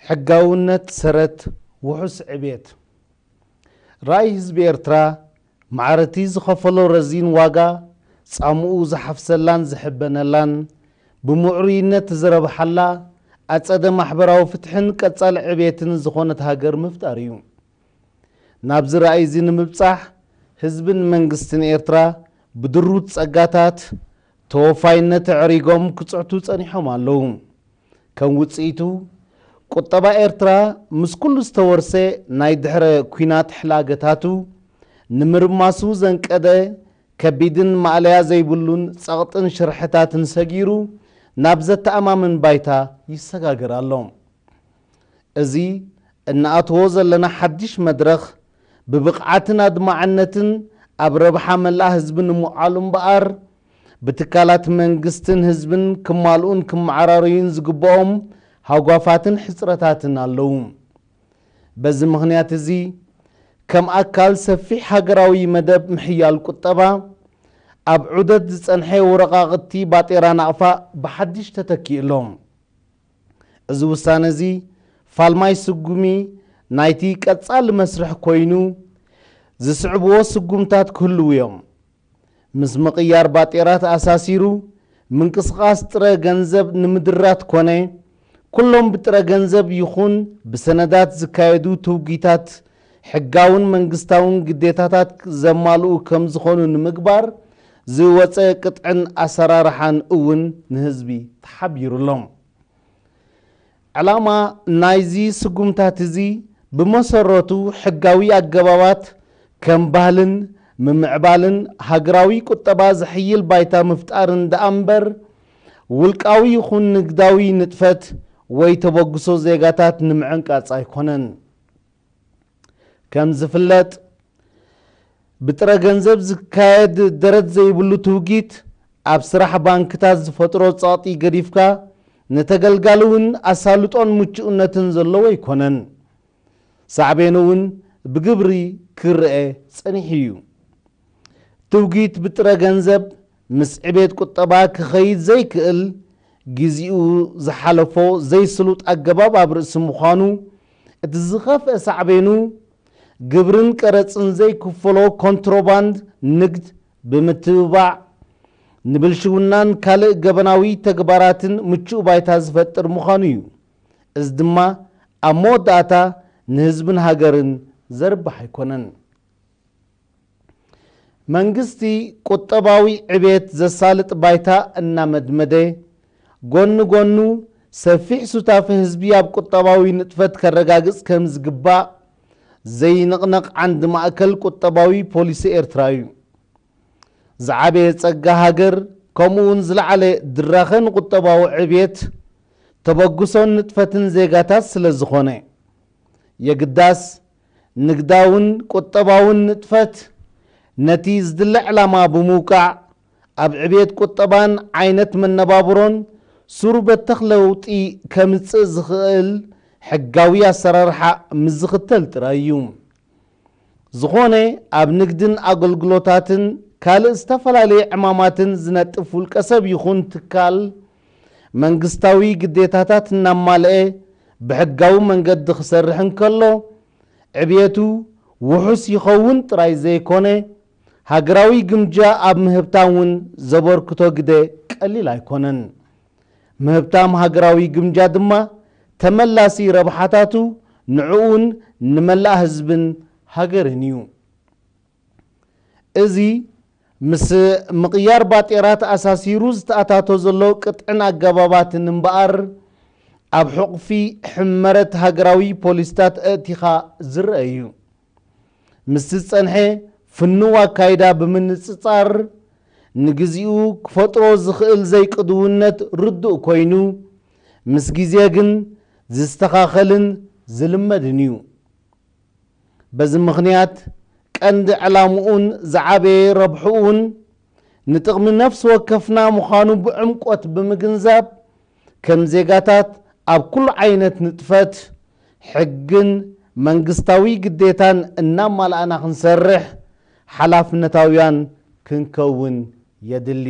ሕጋውነት ሰረት ውሑስ ዕቤት። ራእይ ህዝቢ ኤርትራ ማዕረቲ ዝኸፈሎ ረዚን ዋጋ ጻምኡ ዝሓፍሰላን ዝሕበነላን፣ ብምዕሩይነት ዝረብሓላ፣ ኣጸደ ማሕበራዊ ፍትሕን ቀጻሊ ዕቤትን ዝኾነት ሃገር ምፍጣር እዩ። ናብዚ ራእይ እዚ ንምብጻሕ ህዝብን መንግስትን ኤርትራ ብድሩት ጸጋታት ተወፋይነት ኣዕሪጎም ክጽዕቱ ጸኒሖም ኣለዉ። ከም ውጽኢቱ፣ ቁጠባ ኤርትራ ምስ ኩሉ ዝተወርሰ ናይ ድሕረ ኲናት ሕላገታቱ ንምርማሱ ዘንቀደ ከቢድን ማእለያ ዘይብሉን ጸቕጥን ሽርሕታትን ሰጊሩ ናብ ዘተኣማምን ባይታ ይሰጋገር ኣሎ። እዚ እንኣትዎ ዘለና ሓድሽ መድረኽ ብብቕዓትን ኣድማዕነትን ኣብ ረብሓ መላእ ህዝቢ ንምውዓሉ እምበኣር፣ ብትካላት መንግስትን ህዝብን ክማልኡን ክመዓራረዩን ዝግብኦም ሃጓፋትን ሕጽረታትን ኣለዉ። በዚ ምኽንያት እዚ፣ ከም ኣካል ሰፊሕ ሃገራዊ መደብ ምሕያል ቁጠባ፣ ኣብ ዑደት ዝጸንሐ ወረቓቕቲ ባጤራ ናቕፋ ብሓድሽ ተተኪኡ ኣሎ። እዚ ውሳነ እዚ ፋልማይ ስጉሚ ናይቲ ቀጻሊ መስርሕ ኮይኑ፣ ዝስዕብዎ ስጉምታት ክህልዉ እዮም። ምስ ምቕያር ባጤራ ተኣሳሲሩ፣ ምንቅስቓስ ጥረ ገንዘብ ንምድራት ኮነ፣ ኩሎም ብጥረ ገንዘብ ይኹን ብሰነዳት ዝካየዱ ትውጊታት ሕጋውን መንግስታውን ግዴታታት ዘማልኡ ከም ዝኾኑ ንምግባር ዝወጸ ቅጥዕን ኣሰራርሓን እውን ንህዝቢ ተሓቢሩሎም። ዕላማ ናይዚ ስጉምታት እዚ ብመሰረቱ ሕጋዊ ኣገባባት ከም ባህልን ምምዕባልን ሃገራዊ ቁጠባ ዘሕይል ባይታ ምፍጣርን ደኣ እምበር፣ ውልቃዊ ይኹን ንግዳዊ ንጥፈት ወይ ተበግሶ ዜጋታት ንምዕንቃጽ ኣይኮነን። ከም ዝፍለጥ፣ ብጥረ ገንዘብ ዝካየድ ደረት ዘይብሉ ትውጊት፣ ኣብ ስራሕ ባንክታት ዝፈጥሮ ጸቕጢ ገዲፍካ፣ ንተገልጋሊ እውን ኣሳልጦን ምቹእነትን ዘለዎ ኣይኮነን። ሳዕቤኑ እውን ብግብሪ ክረአ ጸኒሑ እዩ። ትውጊት ብጥረ ገንዘብ ምስ ዕቤት ቁጠባ ክኸይድ ዘይክእል፣ ግዜኡ ዝሓለፎ ዘይስሉጥ ኣገባብ ኣብ ርእሲ ምዃኑ፣ እቲ ዝኸፍአ ሳዕቤኑ፣ ግብርን ቀረጽን ዘይክፈሎ ኮንትሮባንድ ንግድ ብምትብባዕ፣ ንብልሽውናን ካልእ ገበናዊ ተግባራትን ምቹእ ባይታ ዝፈጥር ምዃኑ እዩ። እዚ ድማ ኣብ መወዳእታ ንህዝብን ሃገርን ዘርብሕ ኣይኮነን። መንግስቲ ቁጠባዊ ዕቤት ዘሳልጥ ባይታ እናመድመደ፣ ጎኒ ጎኑ ሰፊሕ ሱታፌ ህዝቢ ኣብ ቁጠባዊ ንጥፈት ከረጋግጽ ከም ዝግባእ ዘይንቕነቕ ዓንዲ ማእከል ቁጠባዊ ፖሊሲ ኤርትራ እዩ። ዝዓበየ ጸጋ ሃገር፣ ከምኡ እውን ዝለዓለ ድራኸ ንቁጠባዊ ዕብየት፣ ተበግሶን ንጥፈትን ዜጋታት ስለ ዝኾነ፣ የግዳስ ንግዳውን ቁጠባውን ንጥፈት ነቲ ዝድለ ዕላማ ብምውቃዕ፣ ኣብ ዕብየት ቁጠባን ዓይነት መነባብሮን ሱር በተኽ ለውጢ ከምጽእ ዝኽእል ሕጋዊ ኣሰራርሓ ምስ ዝኽተል ጥራይ እዩ። ዝኾነ ኣብ ንግድን ኣገልግሎታትን ካልእ ዝተፈላለየ ዕማማትን ዝነጥፍ ውልቀ ሰብ ይኹን ትካል፣ መንግስታዊ ግዴታታት እናማልአ ብሕጋዊ መንገዲ ክሰርሕ እንከሎ፣ ዕብየቱ ውሑስ ይኸውን ጥራይ ዘይኮነ፣ ሃገራዊ ግምጃ ኣብ ምህብታም እውን ዘበርክቶ ግደ ቀሊል ኣይኮነን። ምህብታም ሃገራዊ ግምጃ ድማ ተመላሲ ረብሓታቱ ንዕኡን ንመላእ ህዝብን ሃገርን እዩ። እዚ ምስ ምቕያር ባጤራ ተኣሳሲሩ ዝተኣታቶ ዘሎ ቅጥዕን ኣገባባትን እምበኣር፣ ኣብ ሕቑፊ ሕመረት ሃገራዊ ፖሊስታት ኣእቲኻ ዝረአ እዩ። ምስቲ ዝጸንሐ ፍኑው ኣካይዳ ብምንጽጻር፣ ንግዚኡ ክፈጥሮ ዝኽእል ዘይቅድውነት ርዱእ ኮይኑ፣ ምስ ግዜ ግን ዝስተኻኸልን ዝልመድን እዩ። በዚ ምኽንያት፣ ቀንዲ ዕላምኡን ዝዓበየ ረብሕኡን ንጥቕሚ ነፍሲ ወከፍና ምዃኑ ብዕምቆት ብምግንዛብ፣ ከም ዜጋታት ኣብ ኩሉ ዓይነት ንጥፈት፣ ሕግን መንግስታዊ ግዴታን እናማልኣና ክንሰርሕ ሓላፍነታውያን ክንከውን የድሊ።